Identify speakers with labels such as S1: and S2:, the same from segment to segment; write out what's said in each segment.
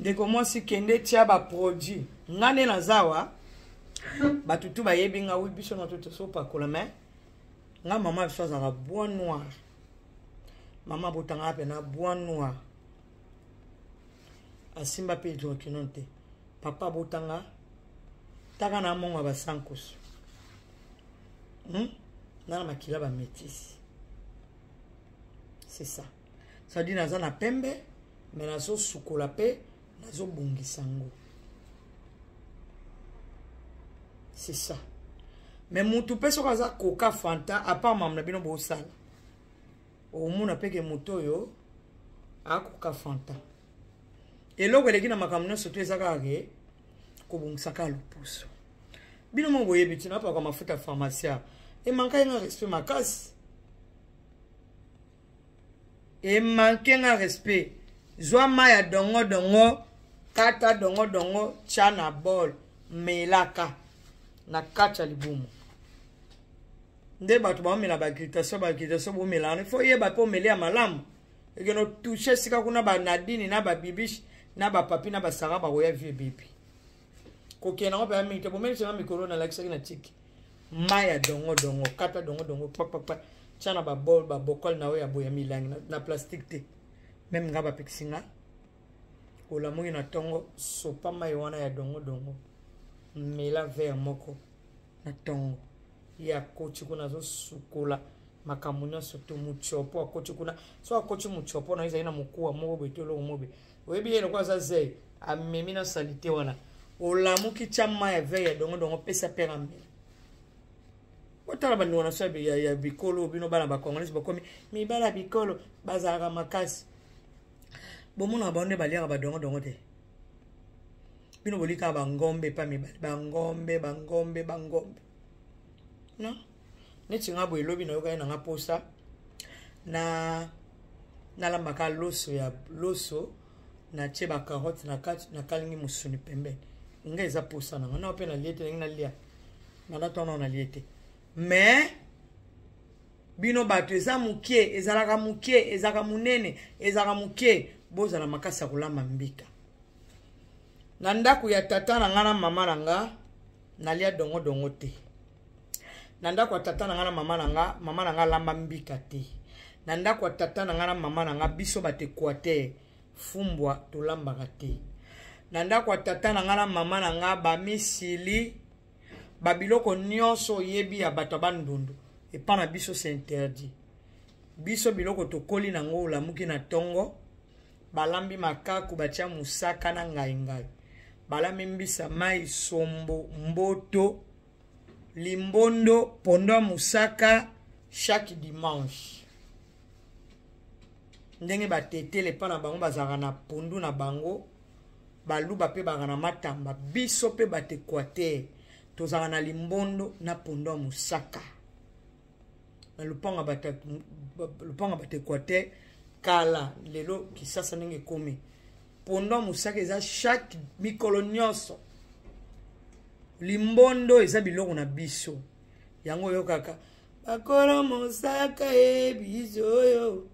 S1: Ndeko mwasi, kende tia ba produit. Nga nde naza awa, bato tu bayebi nga. Wi, biso na to tosopakola, mais nga mama biso azalaka bois noir. Mama abotanga mpe na bois noir, asimba mpe hydroquinone te. Papa abotanga taka na mongo ya basankusu, Na makila bamétis, c'est ça. Ça dit, naza na pembe, mais nazosukola mpe nazobongisa yango, c'est ça. Mais mutu mpe soki aza Coca, Fanta, à part mama na bino bosala, omona mpe ke motu oyo akoka Fanta. Eloko eleki na makambo nyonso to eza kaka ke kobongisaka loposo. Bino moko boyebi ntina apaka mafuta ya pharmacie emanka ye nga respect makasi, emanke nga respect. Zwa mai ya dongo dongo, kata dongo dongo, tya na bol, melaka na kati ya libumu. Nde bato baomela baagritation, baagritation bomela wana, ifo yeba mpe omeli ya malamu, ekende otouche esika kuna. Banadini na babibiche na bapapi na basara bakoya vie ebebi. Kokende yango mpenza mingi te. Bomelisanga mikolo nalakisaki na tiki mai ya dongo dongo, kata dongo dongo, kpakpakpa, tia na babol, babokol na oyo ya boya milangi na plastique te. Même nga bapekisi nga. Olamuki na ntongo, sopa mai wana ya dongo dongo, mela verre moko na ntongo. Ye akoti kuna, azosukola makambo nyonso to mutiopo. Akoti kuna, so akoti mutiopo na ye ezali na mokuwa moko boye to eloko moko boye, oyebi ye lokola aza zei, amemi na salite wana. Olamuki, tia mai ya verre ya dongo dongo, pesa pere amela. Otala bandeko na so ya bikolo. Bino bana bacongolais bakomi mibala ya bikolo, bazalaka makasi. Bomonaka bango nde baliaka badongo dongo te. Bino bolikaka bangombe epa mibali, bangombe, bangombe, bangombe. Non, neti nga boye, elobi nayokaki nanga mposa na nalambaka loso ya loso, natie bacarotte na kati, nakalingi mosuni pembeni. Nga eza posa nanga nao mpe nalie te, ndenge nalia nalata wana, nalie te. Mais bino bato eza mokie, ezalaka mokie, ezalaka monene, ezalaka mokie, bozala makasi ya kolamba mbika. Na ndako ya tata na nga na mama na nga, nalia dongodongo te. Na ndako ya tata na nga na mama na nga, mama na nga alamba mbika te. Na ndako ya tata na nga na mama na nga, biso bato Équateur, fumbwa tolambaka te. Na ndako ya tata na nga na mama na nga, bamisili, babiloko nyonso oyebi ya bato ya Bandundu, epa na biso c'est interdit. Biso biloko tokoli nango, olamuki na ntongo, balambi makaku, batia mosaka na ngai ngai, balambi mbisa mai, sombo, mboto, limbondo, pondo ya mosaka chaque dimanche. Ndenge batetele epa na bango bazalaka na pondu na bango, baluba mpe bazalaka na matamba, biso mpe bato Équateur tozalaka na limbondo na pondo ya mosaka na lupango bato Équateur. Kala, lelo Kisasa ndenge ekomi, pondo ya mosaka eza chaque mikolo nyonso, limbondo eza biloko na biso. Yango oyokaka bakolo mosaka e biso oyo,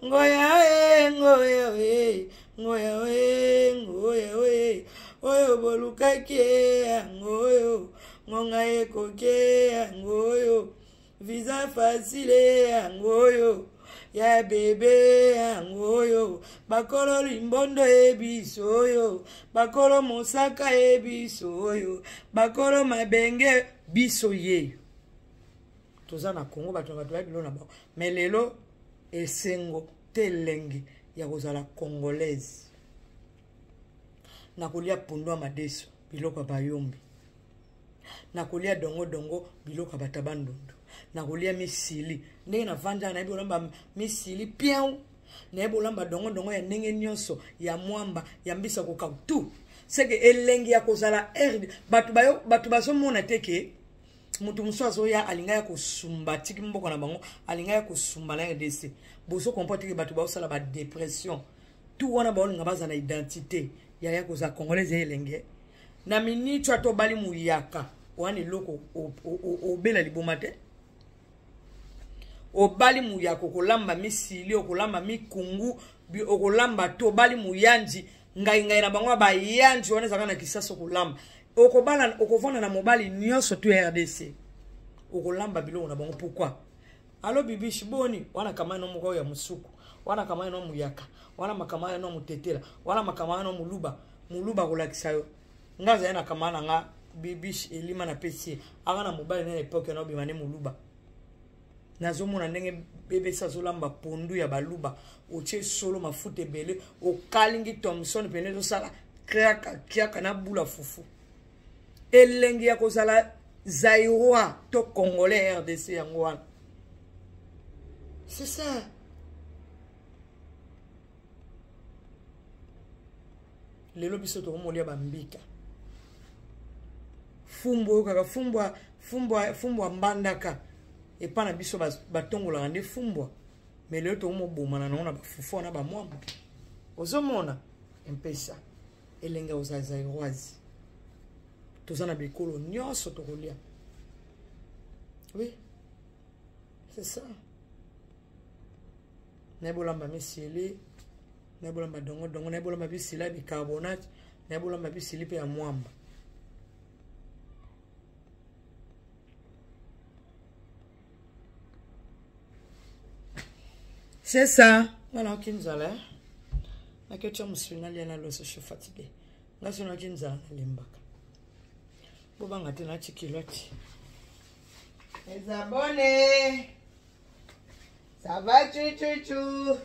S1: ngoya e, ngoya e, ngoya e, ngoya oye oyo bolukaki e, yango oyo ngonga ekoki, yango oyo visa facile, yango oyo ya bebe, yango oyo bakolo limbondo e biso oyo, bakolo mosaka e biso oyo, bakolo mabenge biso yeyo. Toza na Congo, bato na bato bayebi bilo na bango. Mais lelo esengo te, elengi ya kozala congolaise, nakolia pondu ya madeso, biloko ya bayombi, nakolia dongodongo, biloko ya bato ya Bandundu, nakolia misili ndenge navandaka, nayebi kolamba misili piau, nayebi kolamba dongodongo ya ndenge nyonso, ya mwamba, ya mbisa koka tout. Seke elengi ya kozala rd. Bato bato bazomona te ke moto mosusu azoya, alinga ya kosumba, atiki mboka na bango, alinga ya kosumba na RDC. Bozo comprendre te ke bato baosala badépression tout wana, baolinga baza na identité yaya. Kozala congolaise ya elenge na miniti ata obali muyaka wana, eloko obela liboma te. Obali muyaka, okolamba misili, okolamba mikungu, okolamba to obali muyanji. Ngai ngai na bango bayanji wana ezalaka na Kisasa kolamba. Okobala okovanda na mobali nyonso tu ya RDC. Okolamba biloko na bango pourquoi? Allo bibishi boni wana kama no moko ya musuku wana kama no muyaka wana makama no mutetela wana makama no muluba muluba kolakisa yo nga azali na kama na nga bibishi elima na pesi ye aka na mobali na epoke na obima ne muluba nazomona ndenge bebesi azolamba pondu ya baluba otie solo mafuta ebele okalingi thomson pene ezosala kiaka kiaka na bula fufu elengi ya kozala zairois to congolais rdc yango wana c'est ça lelo biso tokomolia bambika fumbu oyokaka fumbwa fumbwa fumbwa mbandaka epa na biso batongolaka nde fumbwa me lelo tokomobomana nango na bafufu wana bamwamba ozomona mpesa elenge ozala zairoise toza na bikolo nyonso tokolia oui c'est ça naye bolamba misili naye bolamba dongodongo naye bolamba bisila ya bicarbonate naye bolamba bisili mpe ya mwamba c'est ça nga nayoki nzala eh? naketya mosuni nalia na loso je suis fatigué nga so nayoki nzala nalembaka bobanga te nati kiloti les abonnés ça va chuchuchu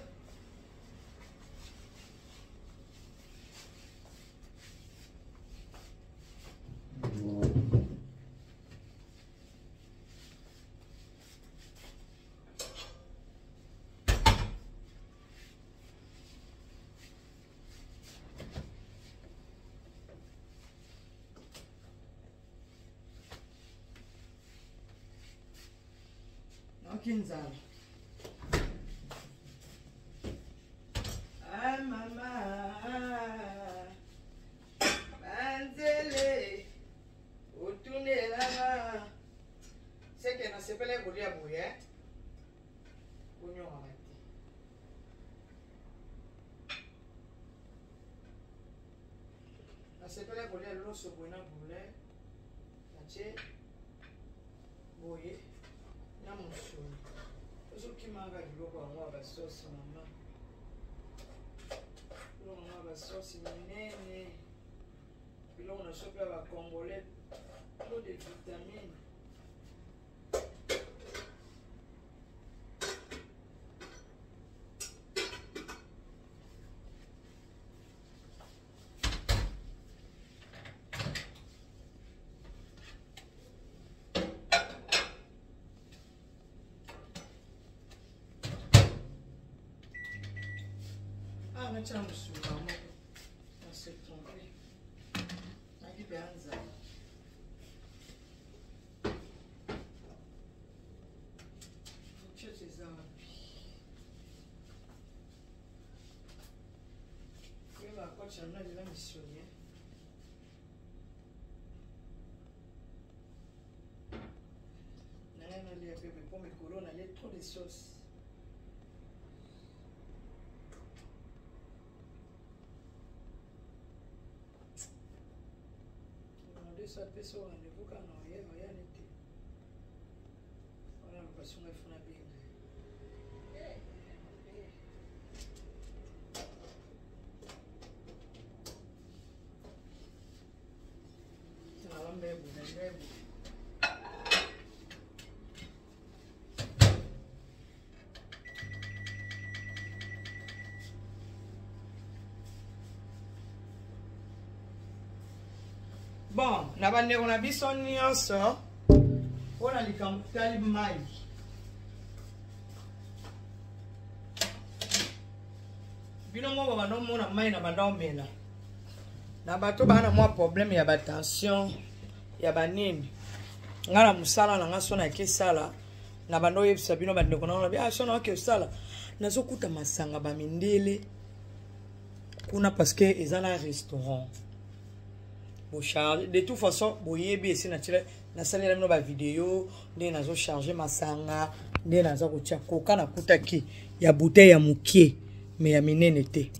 S1: Nayoki nzala. Ah mama, banzele otunelanga seke nasepelaki kolia boye eh? konyongaka te nasepelaki kolia loso boye na boule natie boye na mosuni ozokimaka biloko yango ya basosi mama biloko yango ya basosi minene biloko na sopi ya bacongolais trop de vitamine Ah, natya mosunga moko na se trompe naki mpe anzala fourchette eza wapi koyeba kotya na lela misuni Naye nalia pepe po mikolo nalie trop de sauce. Nde so apesi yo rendez-vous kaka na oye oyani te wana lokasunga efuna benga Bon, na bandeko na biso nyonso mpo na likambo tali mai bino moko banda omona mai na banda omela na bato baa na mwa problème ya batension ya banini ngai na mosala na ngai so nake sala na banda oyebisa bino bandeko na ngai ah, so naoke osala nazokuta masanga bamindele kuna parce que eza na restaurant bocharge de toute façon boyebi esi nasalela bino bavideo nde nazocharge masanga nde naza kotya koka nakutaki ya bouteille ya mokie me ya minene te.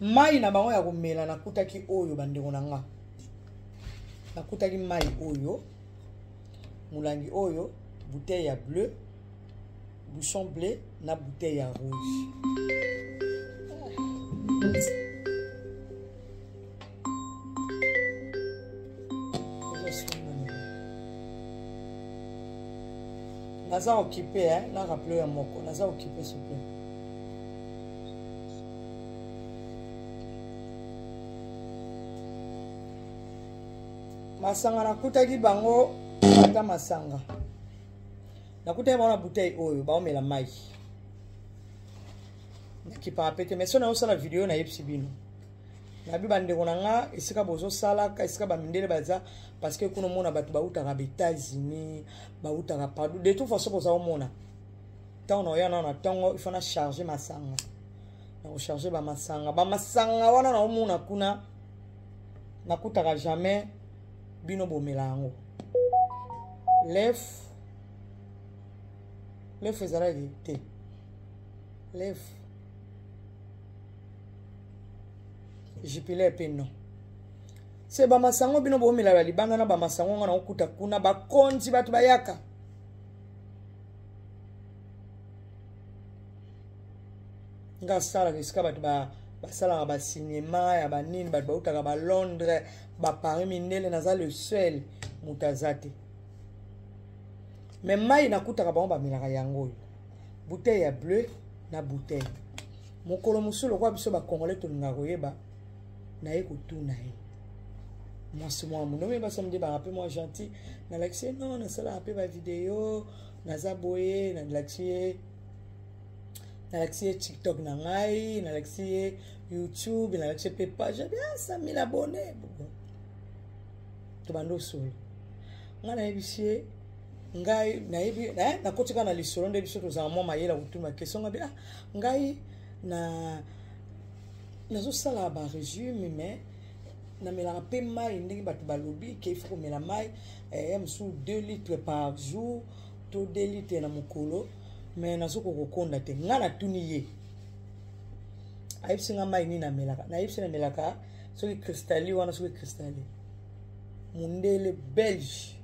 S1: Mai na bango ya komela nakutaki oyo, bandeko na nga, nakutaki mai oyo, molangi oyo, bouteille ya bleu, bouchon bleu na bouteille ya rouge. Naza occupé, hein? Na rappele ya moko, naza occupé, s'il plaît. Masanga nakutaki bango ata masanga nakutaki bango na bouteille oyo, baomela mai. Nakipaka pe te, mais so naosala video, nayebisi bino, nabi bandeko na nga, esika bozosalaka, esika bamindele baza, parce que kuna omona bato bautaka ba États-Unis, bautaka partout. De toute façon, boza omona ntango na oya nao na ntongo, il faut na charge masanga, na kocharge bamasanga. Bamasanga wana naomona kuna, nakutaka jamais bino bomela yango. Lef lef ezalaki te, lef jupile mpe non. Se bamasango bino bomela ya libanda na bamasango nga nakokuta kuna, bakonzi, bato bayaka. Nga asalaka esika bato basalaka basinema ya banini, bato bautaka balondres, baparis, mindele. Naza le seul moto aza te. Me mai nakutaka bango bamelaka yango oyo, bouteille ya bleu na bouteille. Mokolo mosusu, lokola biso bacongolais tolingaka koyeba, naye kotuna ye, mwasi mwa mundu oyo basala nde baka mpe mwa gentil. Nalakisi ye, non, nasalaka mpe bavideo, naza boye. Nalakisi ye, nalakisi ye TikTok na ngai, nalakisi ye YouTube, nalakisi ye mpe page bien, 100 000 abonné. Tobanda osolo. Ngai nayebisi ye, ngai nayebi, nakoti kaka na lisolo nde biso tozala mwa mayele kotuna question. Ngai, ah, ngai na nazosala barégime, mais namelaka mpe mai ndenge bato balobi ke ifo komela mai ya mosusu 2 litres par jour to 2 litres na mokolo, mais nazokoka kokonda te. Ngai natuni ye, ayebisi nga mai nini namelaka. Nayebisi namelaka soki Cristalli wana, soki Cristalli. Mundele belge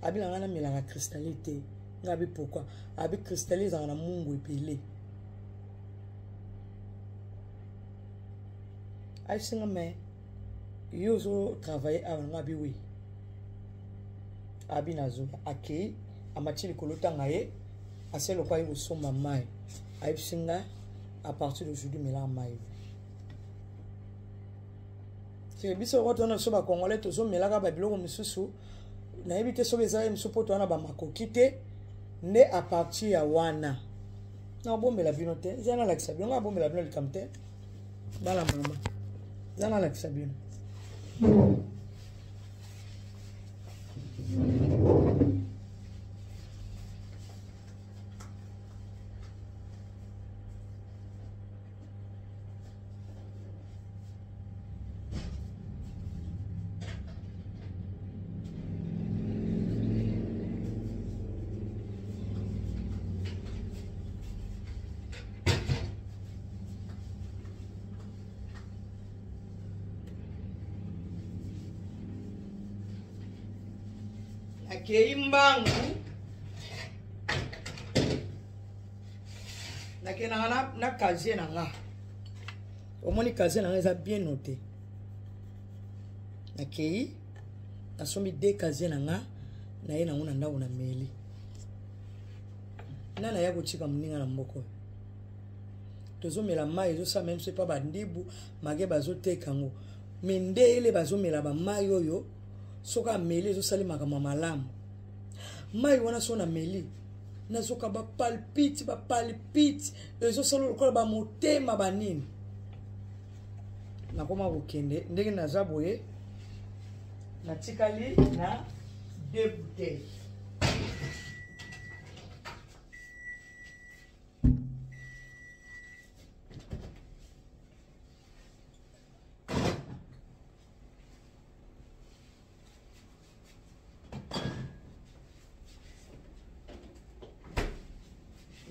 S1: abi na ngai namelaka Cristalli te. Ngai abi pourquoi? Abi Cristalli ezalaka na mungu ebele. Ayebisi nga, mais yo ozotravaille awa? Nga abi oui. Abi nazoya. Akei, amati likolo, ntanga ye asali lokwa ye kosomba mai. Ayebisi nga, à partir d'aujourd'hui, melaka mai. Seke biso loko towana, biso bacongolais tozomelaka babiloko misusu, nayebi te soki eza ye mosusu mpo towana bamakoki te. Nde à partir ya wana, nabombela bino te, eza nalakisa bino. Nga abombela bino likambo te, bana mama, eza nalakisa bino. Nakei mbangu, nakendaka na casier na nga. Omoni, casier na nga eza bien noté. Nakei, nasombi de casier na nga, naye nango na ndako, na meli. Nga naya kotika moninga na mboka oyo, tozomela mai ezosala meme so epa bandibu make bazoteka yango. Mindele bazomela bamai oyo, soki ameli ezosala makambo ya malamu. Mai wana, so nameli, nazoka bapalpite, bapalpite ezosala lokola bamotema banini. Nakoma kokende ndenge naza boye, natikali na deux bouteilles.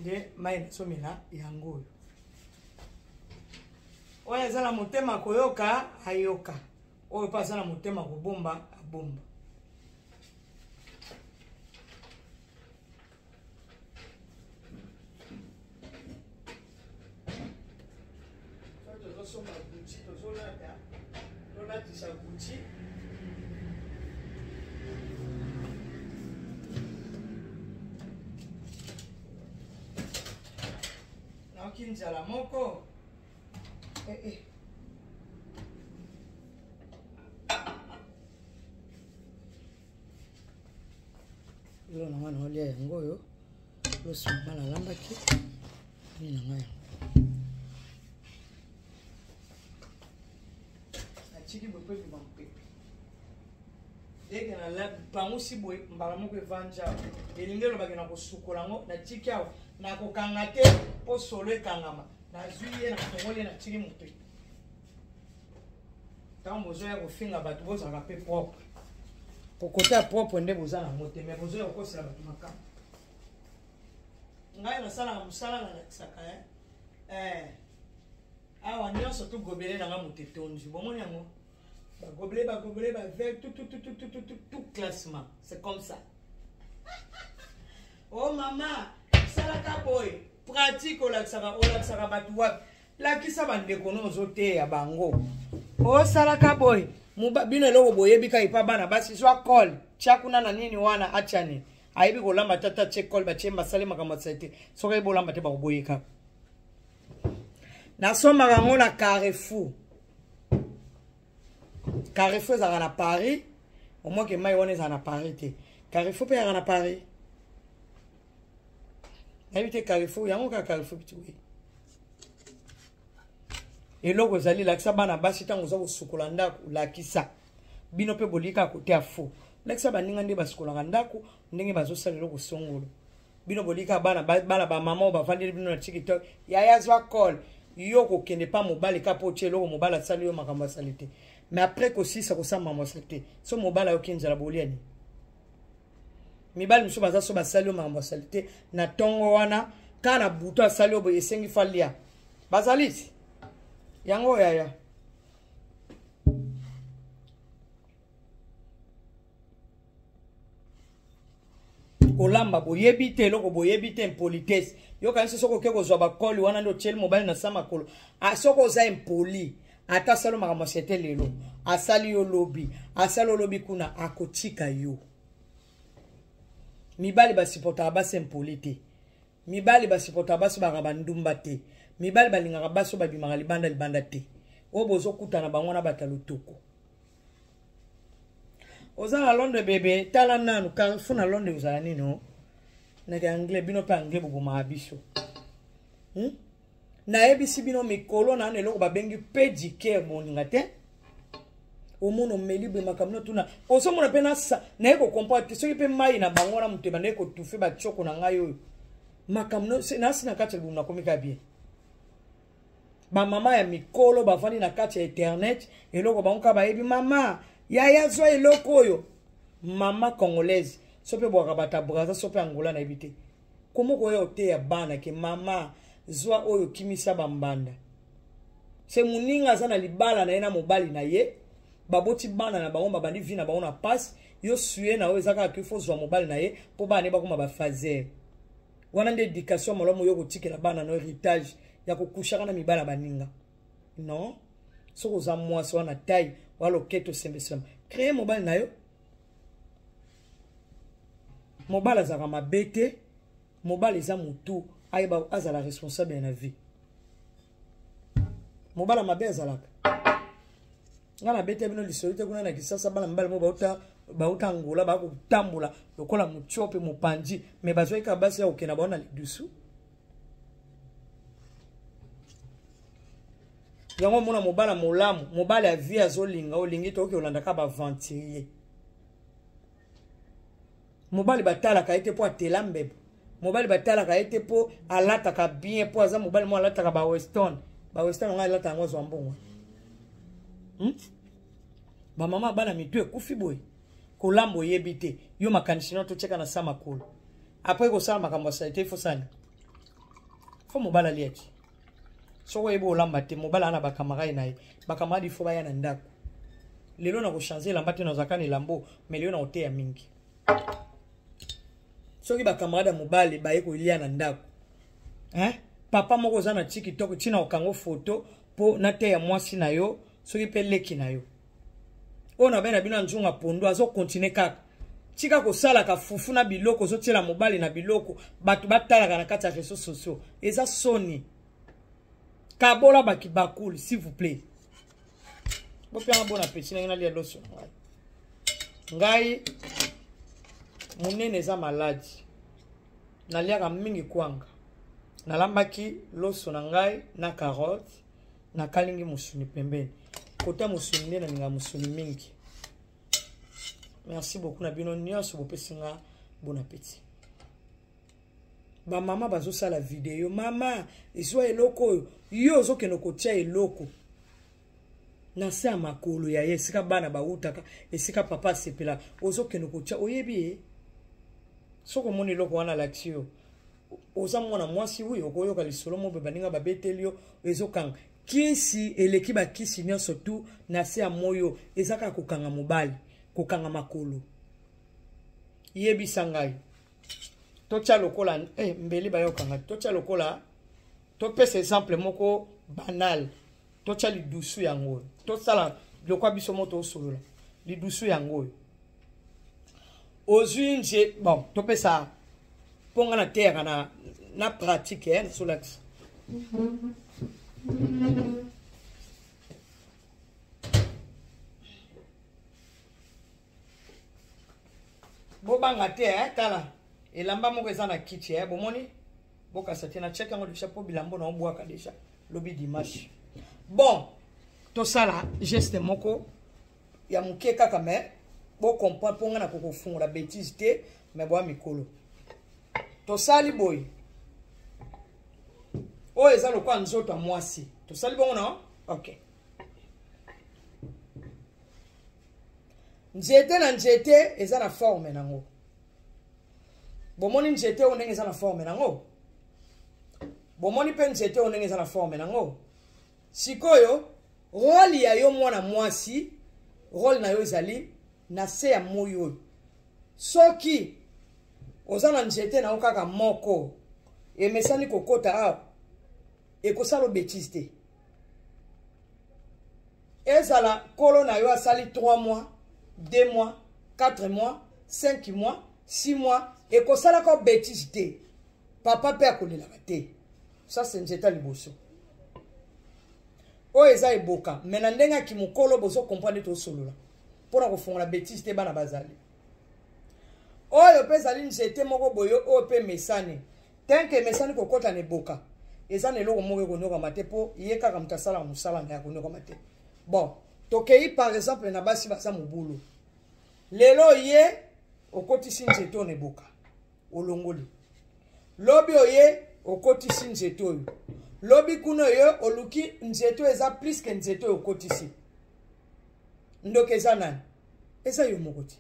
S1: Nde mai nazomela yango oyo. Oyo aza na motema koyoka ayoka, oyo mpe aza na motema kobomba abomba. Tozosomba Gucci, tozolata, tolatisa Gucci. Nayoki nzala moko. Eh, eh. Elo na nga naolia yango oyo loso mama nalambaki nini na ngai yango natiki boye mpo ebima mopepe eke napangusi boye mbala moko evandi awa elingi elobaki na kosukola yango natiki awa nakokanga te mpo solo ekangama nazwi ye nafongoli ye natiki mopepe ntango bozoya kofinga bato bozalaka mpe propre kokote ya propre nde boza nango te me bozoya kokosela bato makambo ngai nasalaka mosala nalakisaka eh? eh. Awa nyonso tu gobele na nga moto etondi bomoni yango bagobele bagobele bavere tout, tout, tout, tout, tout, tout, tout classement c'est comme ça. Oh mama, salaka boye pratique, olakisaka olakisaka bato wapi? Lakisa bandeko no ozoteya bango osalaka boye. Bino eloko boyebi kaka epa bana basi, zwa cole tia kuna na nini wana, atya nini, ayebi kolamba tata tie cole batie basali makambo ya te. Soki ayebi olamba te, bakoboye kaka. Nasombaka yango na Carrefour. Carrefour ezalaka na Paris, omoke mai wana ezala na Paris te. Carrefour mpe ezalaka na Paris, nayebi te. Carrefour yango kaka Carrefour bituwe eloko ezali. Lakisa bana basi ntango oza kosukola ndako, lakisa bino mpe bolika kote ya fo, lakisa baninga nde basukolaka ndako ndenge bazosala eloko songolo. Bino bolika bana bana bamama oyo bavandeli bino na TikTok. Yaya, zwa cole yo kokende pa mobali ka mpo otie eloko, mobali asali yo makambo asali te, mais après kosisa kosala makambo asali te, so mobali ayoki nzala, bolia nini? Mibali mosusu baza so basali yo makambo asali te na ntongo wana, kaka na butu asali yo boye, esengi falia bazali ti yango. Yaya, kolamba boyebi te, eloko boyebi te, impolitesse. Yokanisi soki oke kozwa bakoli wana nde otieli mobali na sa makolo. Soki oza impoli, ata asali makambo asete lelo, asali yo lobi, asali yo lobi kuna, akotika yo. Mibali basupportaka basi impoli te. Mibali basupportaka basi baka bandumba te. Mibali balingaka basi oyo babimaka libanda libanda te. Oyo bozokutana bango na bato ya lotoko. Oza na Londres bebe, tala nanu Carrefour na Londres ozala nini? O nake anglais, bino mpe anglais bobomaka biso, Nayebisi bino mikolo nano eloko babengi pedicare, boninga te. Omona omeli boye makambo no tuna, ozomona mpe naye kocomprendre te soki mpe mai na bango wana moto ebandaki kotufe batioko na ngai oyo makambo nasi na kati ya libumu nakomi ka bien. Bamama ya mikolo bavandi na kati ya internet, eloko bango kaka bayebi, mama yaya zwa eloko oyo. Mama congolaise so mpe bwaka bato Braza so mpe Angola, nayebi te komo koya oteya bana ke mama zwa oyo kimisa bambanda. Se moninga aza na libala na ye na mobali na ye, baboti bana na bango, babandi vie na bango na pasi. Yo sue na oyo eza kaka ke fo zwa mobali na ye mpo bana ye bakoma bafaser. Wana nde éducation malamu oyo kotikela bana no héritage ya kokushaka na mibala baninga? Non. Soki oza mwasi wana taille wa loketo sembesembe, créer mobali na yo. Mobali azalaka mabe te. Mobali eza motu ayeba azala responsable na vie. Mobali mabe azalaka? Ngai nabeta bino lisolo te. Kuna na Kisasa, bana mibali mo bauta Angola, bakotambola lokola motiope mopanzi, me bazwaki kaka basi ya kokenda bango na lidusu. Yango omona mobala molamu, mobali ya vie azolinga, olingi te, oke olanda kaka baaventurier. Mobali batalaka ye te mpo atela mbebo. Mobali batalaka ye te mpo alataka bien, mpo aza mobali mo alataka baweston baweston yango alata yango, azwa mbongo, Bamama bana mitu ekufi boye, kolamba oyebi te, yo makanisi no totiaka na sa makolo. Après kosala makambo ya salite, ifo sani fo mobali aliaki. Soki oyebi olamba te, mobali aza na bakamarade na ye. Bakamarade il faut baya na ndako. Lelo na kochanger elamba te, nazalaka na elambo, mais lelo na koteya mingi. Soki bakamarade ya mobali baye kolia na ndako, hein? Papa moko oza na TikTok, ntina okango foto mpo nateya mwasi na yo, soki mpe leki na yo. Oyo na bena bino ya nzunga pondu azokontinue kaka. Tika kosalaka fufu na biloko, ozotiela mobali na biloko, bato batalaka na kati ya réseaux sociaux. Eza soni. Kabola bakibakuli, s'il vous plaît. Bopianga bon appétit, ndenge nalia loso na ngai. Ngai monene eza maladi. Naliaka mingi kwanga. Nalambaki loso na ngai na carotte, nakalingi mosuni pembeni. Kota mosuni nde nalinga mosuni mingi. Merci beaucoup na bino nyonso bopesi nga bon appétit. Ba mama bazosala video, mama ezwa eloko oyo, yo ozokende kotia eloko na se ya makolo ya ye, esika bana bawutaka, esika papa asepela, ozokende kotia, oyebi ye. Soki omoni eloko wana alakisi yo, oza mwana mwasi, wi okoyoka lisolo mobe baninga babeteli yo, ezokanga kisi eleki bakisi nyonso tu na se ya moyo, eza kaka kokanga mobali, kokanga makolo. Yebisa ngai, totia lokola mbeli bayokanga, totia lokola, topesa exemple moko banal, totia lidusu yango, tosala lokwa biso moto osolola lidusu yango oyo. Ozwi nje, bon, topesa mpo nga nateyaka na pratique, nasolakisa. Bobanga te, tala elamba moko eza na kiti, bomoni bokasa te, na check yango deja mpo bilambo na obwaka deja lobi dimanche. Bon, tosala geste moko ya moke kaka, mais bocomprendre mpo nga na kokofungola bêtise te, mais boya mikolo. Tosali boye, oyo eza lokola nzoto ya mwasi, tosali bongo na ok. Nzete na nzete eza na forme nango. Bomoni nzete oyo ndenge eza na forme nango? Bomoni mpe nzete oyo ndenge eza na forme nango? Sikoyo role ya yo mwana mwasi, role na yo ezali na se ya moi oyo. Soki oza na nzete na yo kaka moko emesani kokota awa, ekosala bêtise te. Ezala kolo na yo asali 3 mois, 2 mois, 4 mois, 5 mois, 6 mois, ekosalaka bêtise te. Papa pe akolelaka te. Ça c'est nzete ya liboso. Oyo eza eboka, mais na ndenge ya kimokolo bozo comprendre tosolola. Pona kofongola bêtise te bana bazali. Oyo pe ezali nzete moko boye oyo pe mesani. Tant que mesani kokota na eboka, eza na eloko moko ekonyokama te po ye kaka moto asalaka mosala na ye akonyokama te. Bon, tokei par exemple na basi baza mobulu. Lelo ye okotisi nzete oyo na eboka, olongoli. Lobi oye okotisi nzete oyo. Lobi kuna oyo oluki nzete oyo eza plus que nzete oyo okotisi. Ndoki eza nani? Eza yo moko te.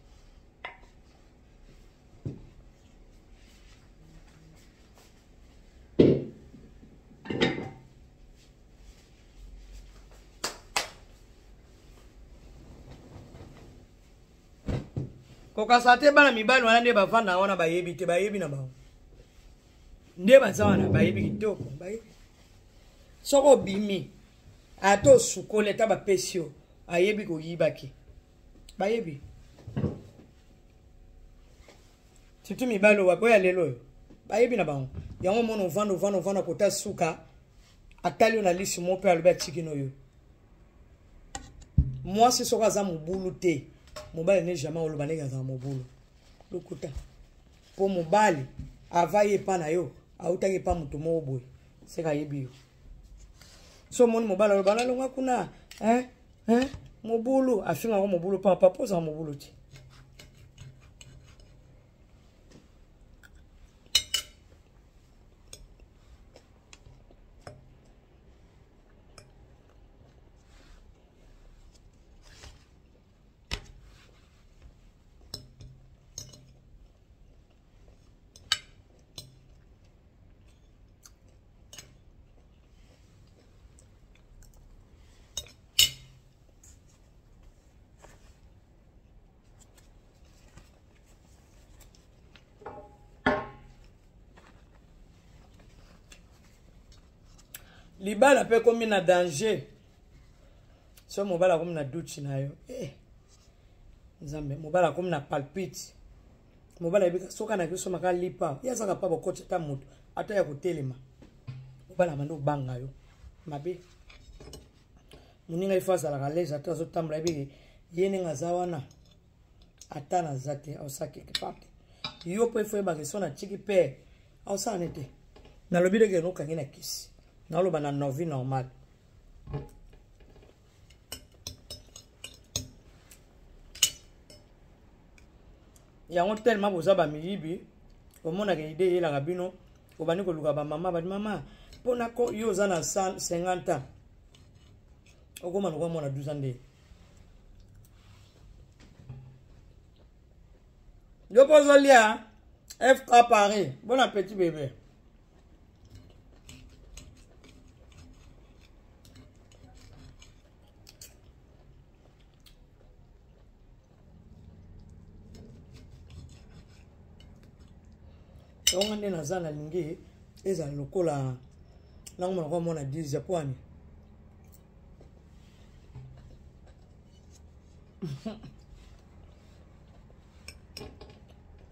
S1: Kokasa te bana mibali wana nde bavanda wana bayebi te, bayebi na bango nde baza wana bayebi kitoko, bayebi. Soki obimi ata osukoli ata bapesi yo, ayebi koyibaki, bayebi. Surtout mibali oyo oyo ya lelo oyo bayebi na bango yango. Omona ovanda ovanda ovanda kota suka atali yo na lisu moko mpe alobi atiki no yo. Mwasi soki aza mobulu te, mobali ne jamais oloba ndenge azala mobulu, lokuta. Mpo mobali ava ye epa na yo, autaki epa moto moko boye, seka ayebi yo. So omoni mobali aloba nalongwa kuna, hein? Hein? Mobulu afingako mobulu papa, mpo ozala mobulu te. Libala mpe ekomi na danger. So mobali akomi na duchi na yo. Eh. Nzambe, mobali akomi na palpite. Mobali ayebi soki anaki osomaka lipa, ye azaka pa bokoti ata moto, ata ya kotelema. Mobali abandi obanga yo. Mabe. Moninga ifo azalaka lese ata azotambola yebi ye ndenge aza wana. Ata naza te, aosala quelque part te. Yo mpe ifo yebaka so natiki mpe aosala ne te. Nalobi ndenge nokangi na kisi. Naloba na novi normal. Yango tellement boza ba miyibi, omonaka ide eyelaka bino, obandi koluka ba mama, badi mama, mpona ko yo oza na 50 ans, okoma lokola mwana 12 ans nde. Yo mpo ozolia FK Paris, bon appétit bébé. Yango nde naza nalingi ezala lokola nango monoko mona 10 ya pwani.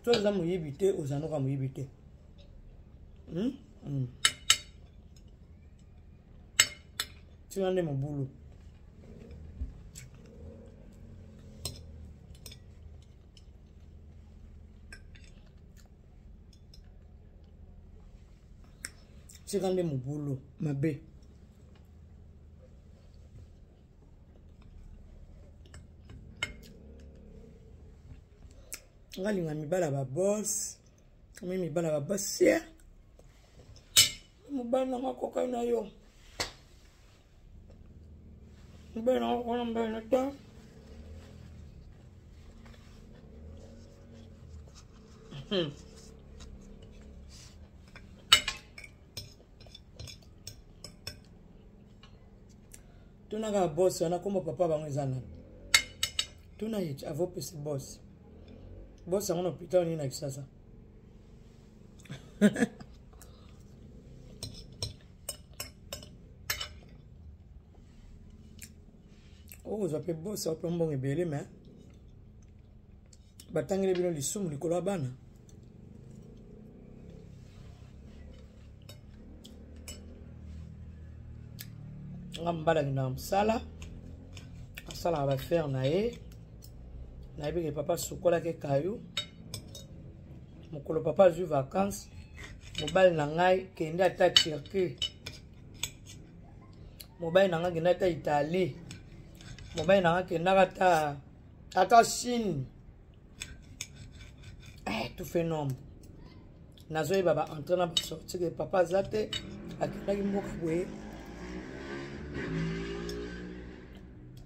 S1: To oza moyibi te, oza noka moyibi te. Tina nde mobulu. Tika nde mobulu mabe. Nga linga mibala ba boss, mi mibala ba boss ya. Mobali na nga kokai na yo. Mobali na nga kokai na mobali na ta. Tunaka boss wana kombo papa bango eza nani? Tuna ye avopesi boss. Boss yango na hôpital nini na Kinshasa? Okozwa mpe boss ope mbongo ebele mais batangeli bino lisumu likolo ya bana. Nga mobali akendaka mosala, asalaka bafere na ye. Nayebi ke papa asukolaki ekayu. Mokolo papa azwi vacances, mobali na ngai kende ata Turquie, mobali na ngai kende ata Italie, mobali na ngai kendaka ata Chine. Tout phénomène. Nazoyeba ba entrée na ba sortie ke papa aza te, akendaki mboka boye.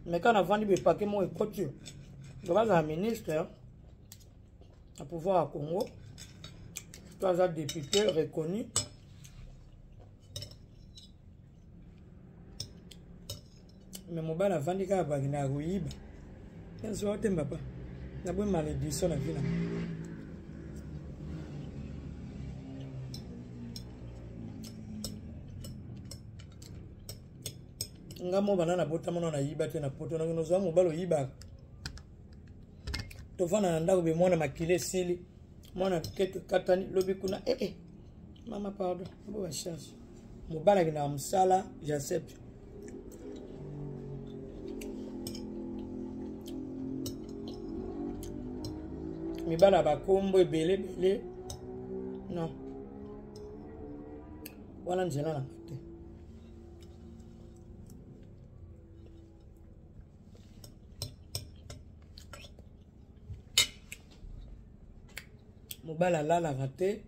S1: Mais quand navandi boye pake moko ekoti, donc azala ministre na pouvoir ya Congo, to aza député reconnu. Mais mobali avandi kaka bakendaka koyiba. Nazwa te papa. Naboyi malédiction na vie na nga. Nga mo bana nabotama na nayiba te na poto nangi nozwa mobali oyibaka. Tovanda na ndako be mwana makila esili, mwana keto ekatani lobi kuna mama pardon, bo ba charge. Mobali akendaka mosala, j'accepte. Mibala ya bakombo ebele ebele, non, wana nzela na nga te. Mobali alalaka te,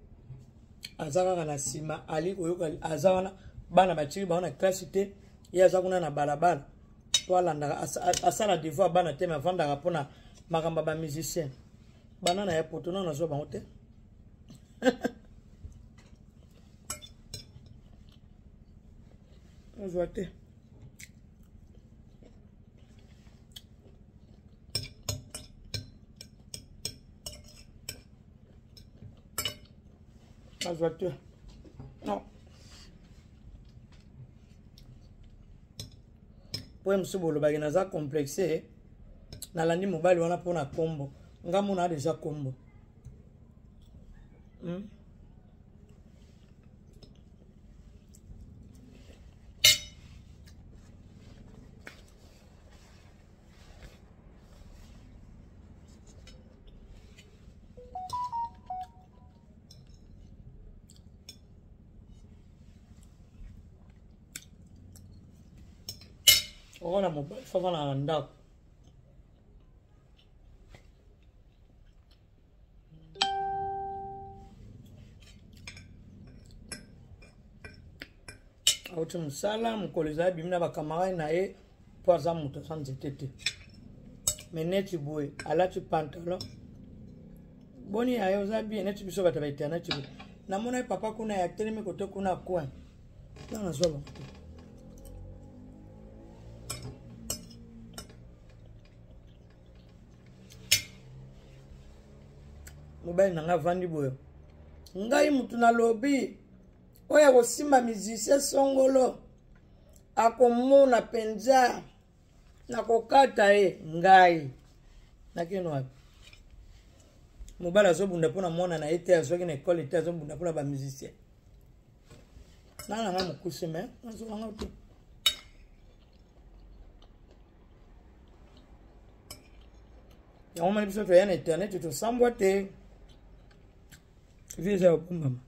S1: aza kaka na nsima, ali koyoka aza wana, bana batiki bango na classe te, ye aza kuna na balabala po alandaka, asala devoir bana te, mais avandaka mpona makambo ya ba musicien. Bana na ya poto nano nazwa bango te. Nazwa te. Nazwa te. Non. Mpo ye mosusu bolobaki naza complexe, nalandi mobali wana mpo na kombo. Nga mona deja kombo. Okola mobali fafana na ndako. Auti mosala mokolo ezali abimi na bakamarade na ye mpo aza moto aza nzete te, me neti boye alati pantalon boni ya ye oza bien neti biso bato ya bainternet boye. Namona ye papa kuna ya telemi kote kuna coin na nazwa bango te. Mobali na ngai avandi boye, ngai mutu nalobi oyo akosimba musicien songolo akomona mpenza nakokata ye. Ngai nakende wapi? Mobali azobunda mpona mwana na ye te, azwaki na ekole te, azobunda mpona bamusicien. Nga na nga mokuse me nazwaka te. Yango mani biso toya na internet tosambwa te, vie eza ya kobombama.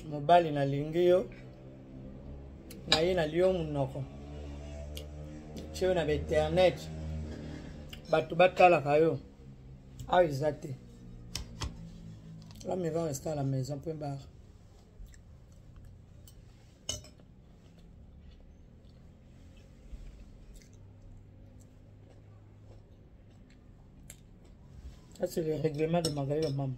S1: Mobali nalingi yo na ye nalio monoko tie yo na bainternet, bato batalaka yo awa eza te. L'homme va rester à la maison, point barre. Ça, c'est le règlement de Magali maman.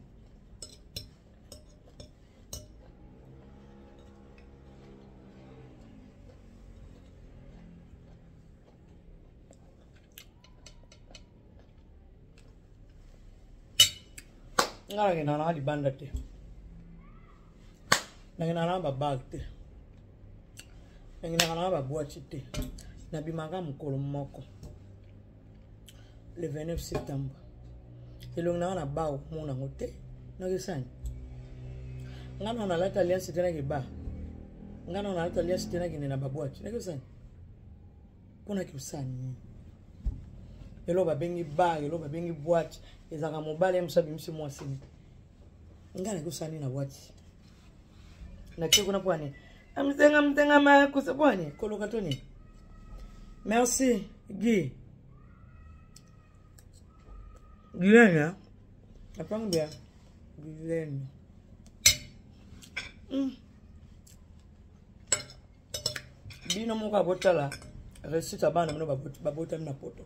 S1: Nga nakendaka nanga libanda te, nakendaka nanga babag te, nakendaka nanga babwati te. Nabimaka mokolo moko le 29 septembre, elongi nanga na bao mona yango te. Nakesani nga na nalata alliance te, nakeba nga na nalata alliance te, nakende na babwati nakesani mpona kosala nini? Eloko babengi bar, eloko babengi boîte, ezalaka mobali ye mosu abimisi mwasi ne. Ngai nakosala nini na boîte? Natie kuna mpo ani amitenga mitenga makusa mpo ani koloka to nini? Merci Guy Guylaine, apangi bien Guylaine. Bino moko abotala réussite ya bana bino babotami na poto.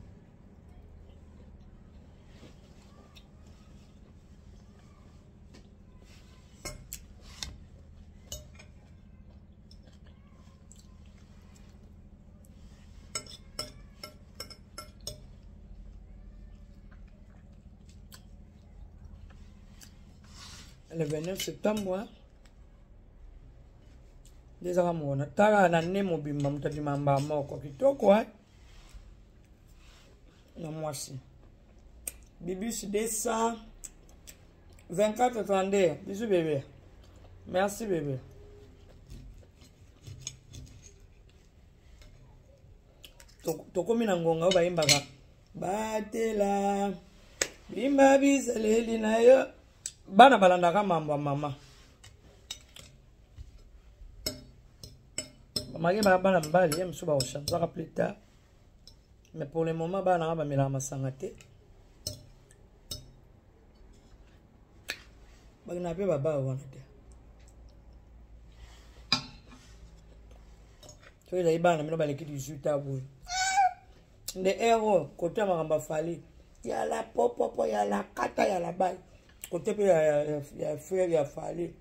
S1: Le 29 septembre nde ezaka mona tala na ne mobimba moto abima mbaa moko kitoko na mwasi bibus 224 32. Bisous bébé, merci bébé. Tokomi na ngonga oyo bayimbaka batela bimba bizaleli na yo. Bana balandaka mambo ya mama bamaki bana bana mibali ye mosusu bakochangeaka plus tard, mais pour le moment bana nanga bamelaka masanga te, bakendaka mpe babaa wana te. Soki ezali bana na bino baleki 18 ans boye. Nde ero kote ya makambo ya Fally. Ya la popopo ya la kata ya la bai. Kote pe ya ya ya frère ya Fally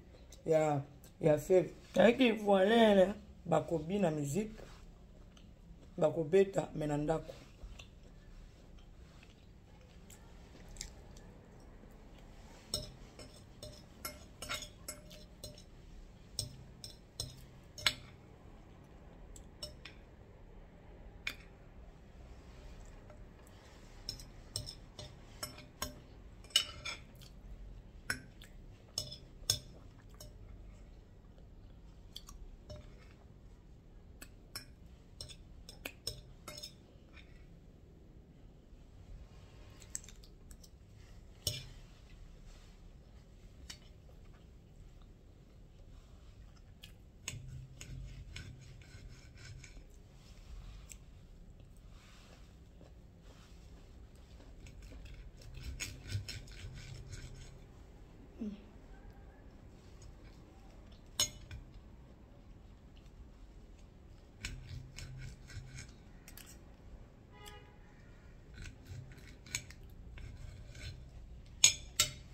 S1: ya ya frère. Ayaki voilà bakobina musique bakobeta me na ndako.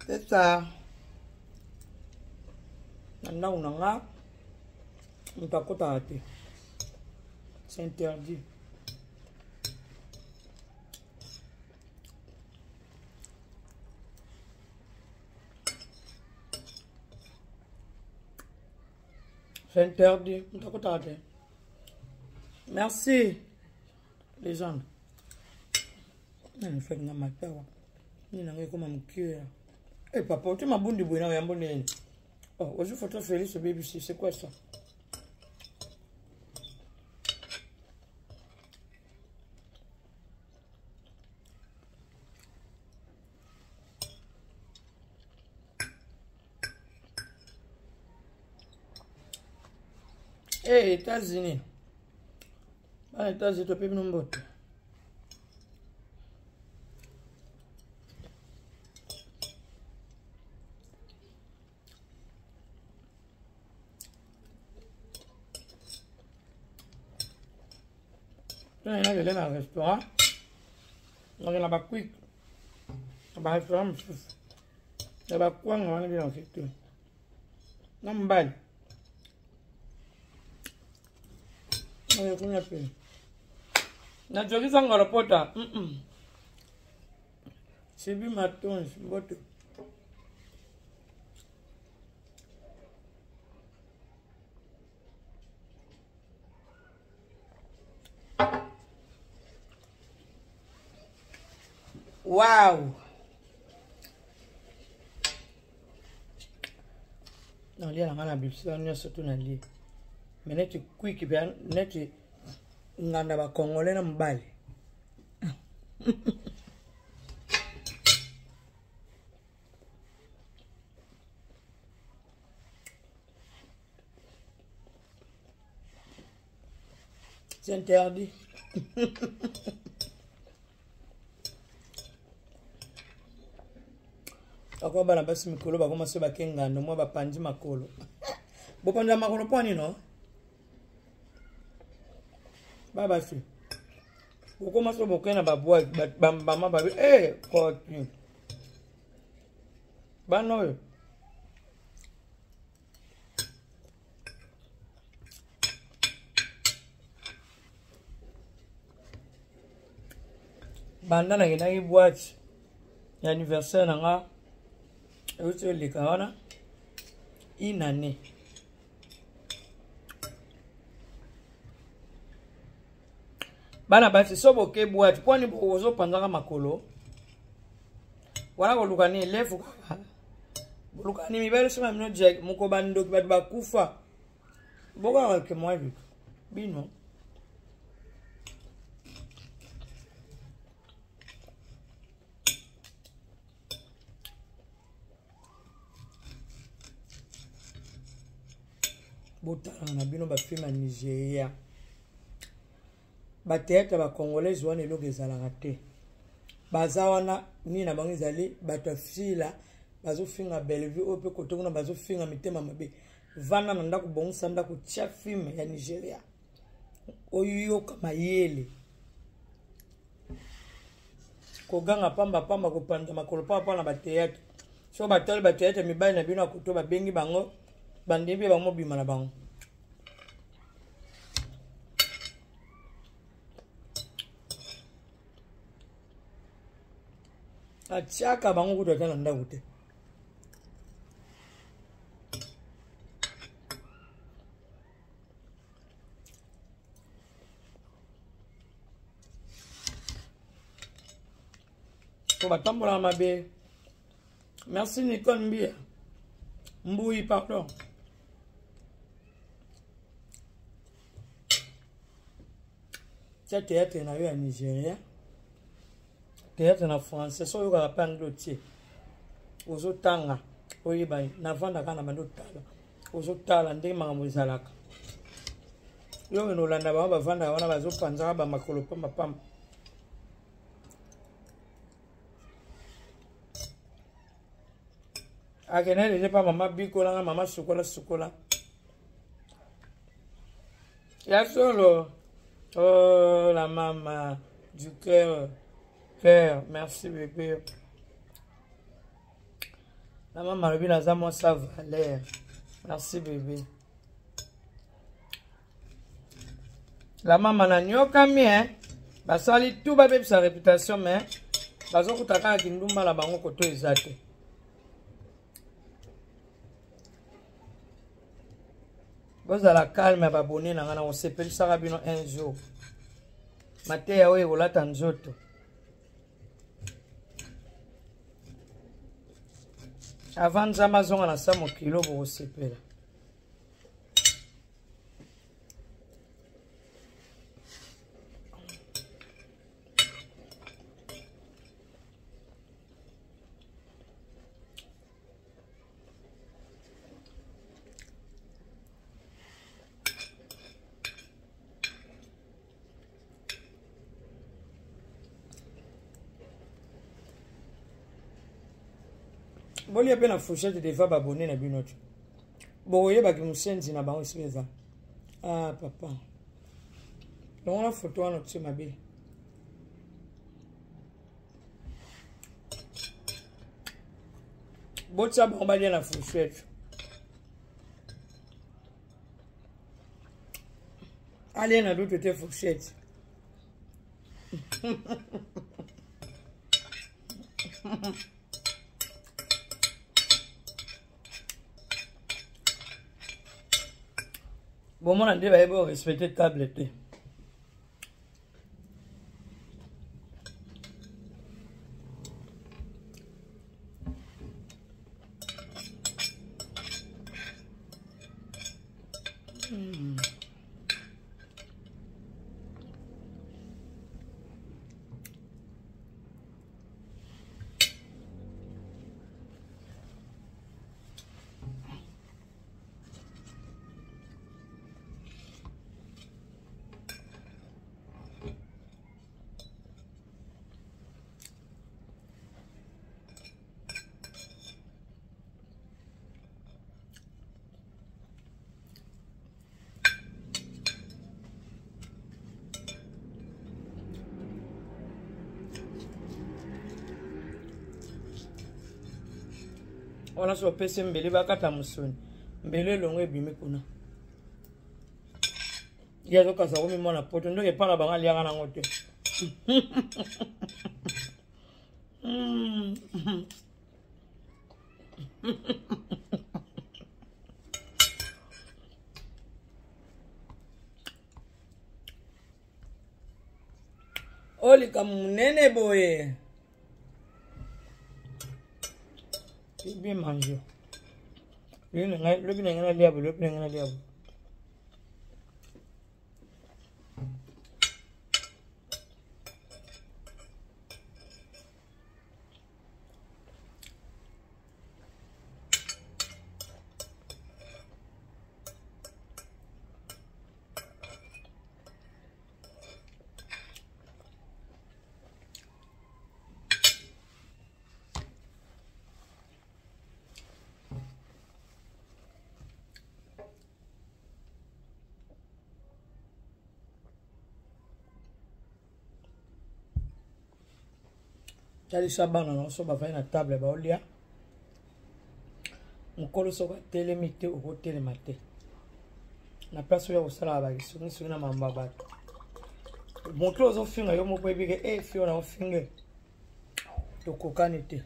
S1: C'est ça. Na ndako na nga moto akotaka te, c'est interdit. C'est interdit. Moto akotaka te. Merci les gens. Nani feki nga matawa. Nini nanga ekoma mokie. Eh papa, otie mabundi boye na yambo nini? Oh, ozwi photo Félix obebisi, c'est quoi ça? Hey, États-Unis. Bana États-Unis tope bino mbote. Tona na restaurant. Nakenda ba quick. Na ba restaurant mosusu. Ya bakwanga wana bino te. Na mobali. Kuna pe. Nazokisa ngolopota. Sibi matonzi mbote. Wow! Nalia na nga na bisika nyonso tu nalie. Mais neti kwiki pe neti nganda ba congolais na mobali. C'est interdit. Akwa bana basi mikolo bakoma se bakengando mwa bapanzi makolo. Bopanza makolo mpo nini? Ba basi. Bokoma so bokei na babwaki bamama babi eh koti. Bana oyo. Banda nakendaki boîte ya anniversaire na nga euti oleka wana une année. Bana basi so boke boîte mpo nini ozopanzaka makolo wana koluka nini lefu kaka boluka nini mibali soma bino jack moko bandoki bato bakufa bokaka ke mwa vitu bino botalaka na bino bafilme ya Nigeria bateatre ba congolaise wana eloko ezalaka te baza wana nini na bango ezali bato ya fila bazofinga Bellevue oyo mpe kote kuna bazofinga mitema mabe vanda na ndako bongisa ndako tia filme ya Nigeria. Oyoka mayele. Koganga pamba pamba, kopanza makolo pamba pamba na ba théâtre. So batali ba théâtre mibali na bino akoto babengi bango, bandimi mpe bango bima na bango. Atiaka bango kutu ata na ndako te. Po batambolaka mabe. Merci Nicole Mbia. Mbui, pardon. Tia théâtre na yo ya Nigeria. Théâtre na français, so oyokaka pe anglais otie. Ozotanga, oyeba navandaka na bando tala. Ozotala ndenge makambo ezalaka. Yo okende olanda bango bavandaka wana bazopanzaka ba makolo pamba pamba. Akende deja pa mama bikola nga mama sukola sukola. Ya solo. Oh la mama du cœur. Cœur, merci bébé. La mama alobi naza mwasi ya valeur. Merci bébé. La mama na nyokami hein. Basali tout babebisa réputation mais bazokuta kaka kindumba na bango koto eza te. Bozala calme babone na nga na kosepelisaka bino un jour. Mateya oyo ekolata nzoto. Avant Nzambe azonga na sa mokilo bokosepela. Bolia mpe na fourchette deva babone na bino te. Bokoyebaki mosenzi na bango esika eza. Ah papa, longola foto wana otie mabe. Botia bango balia na fourchette. Alia na lutu te fourchette. Bomona nde bayebi orespecte table te. Wana so opesi mbeli bakata mosuni, mbeli elongo ebimi kuna. Ye azokasa komi mwana poto ndoki epai na bango aliaka nango te. Oyo likambo monene boye. Bien manger. Lobi na ngai nalia boye, lobi na ngai nalia boye. Talisa bana na so bafandi na table baolia. Mokolo soki atelemi te okotelema te. Na place oyo kosalaka bakisongisongi na mamba bato. Moto ozofinga yo moko oyebi ke e fio na ofinge tokokani te.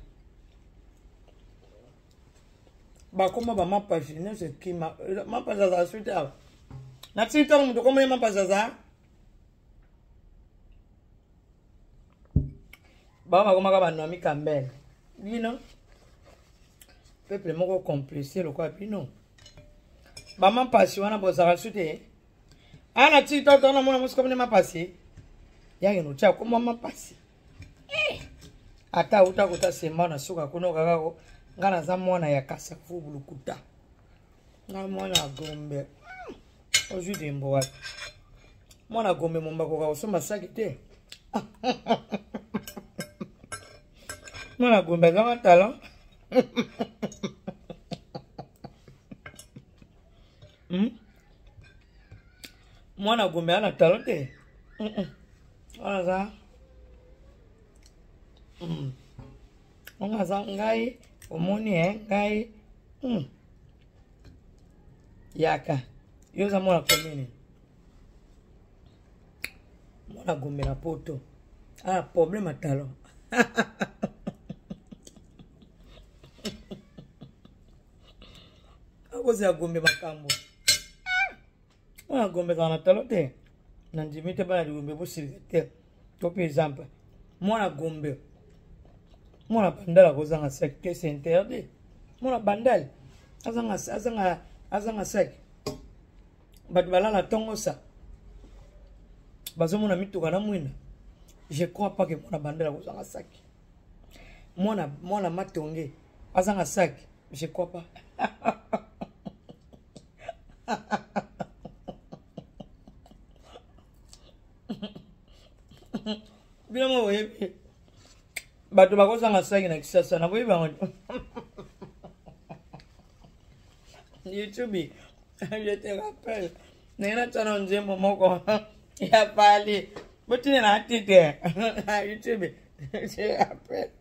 S1: Bakoma bamapasi nyonso ekima mapasi azala suite awa na tiki ntango moto okoma ye mapasi azala bango bakomaka banomi kambele bino peuple moko complice lokola bino bamampasi wana bozalaka su te ana ti toto namona mosi komine mapasi yake notya koma mapasi eh! ata auta kota semba na suka kuna okakako ngai naza mwana ya kasavubu lokuta ngai mwana ya gombe hmm, ozwi dembo wapi mwana gombe mombakoka kosomba saki te mwana gombe azanga talent Mwana gombe ana talent te. Wana aza Wana aza ngai omoni e ngai Yaka yo oza mwana komini mwana gombe na poto ah problème ya talent akozela gombe makambo mwana gombe ezala na talo te nandimi te bana ligombe bosilika te to mpe exemple mwana gombe mwana bandal akozanga sec te c'est interdit mwana bandal azanga azanga azanga sec bato balala ntongo sa bazomona mituka na mwinda je crois pas ke mwana bandal akozanga saki mwana mwana matonge azanga saki je crois pas bino mo boyebi bato bakozanga saki na kisasa naboyebi bango youtube je te rappelle ndenge natya na nzembo moko ya pali botinela titre na youtube je rappelle.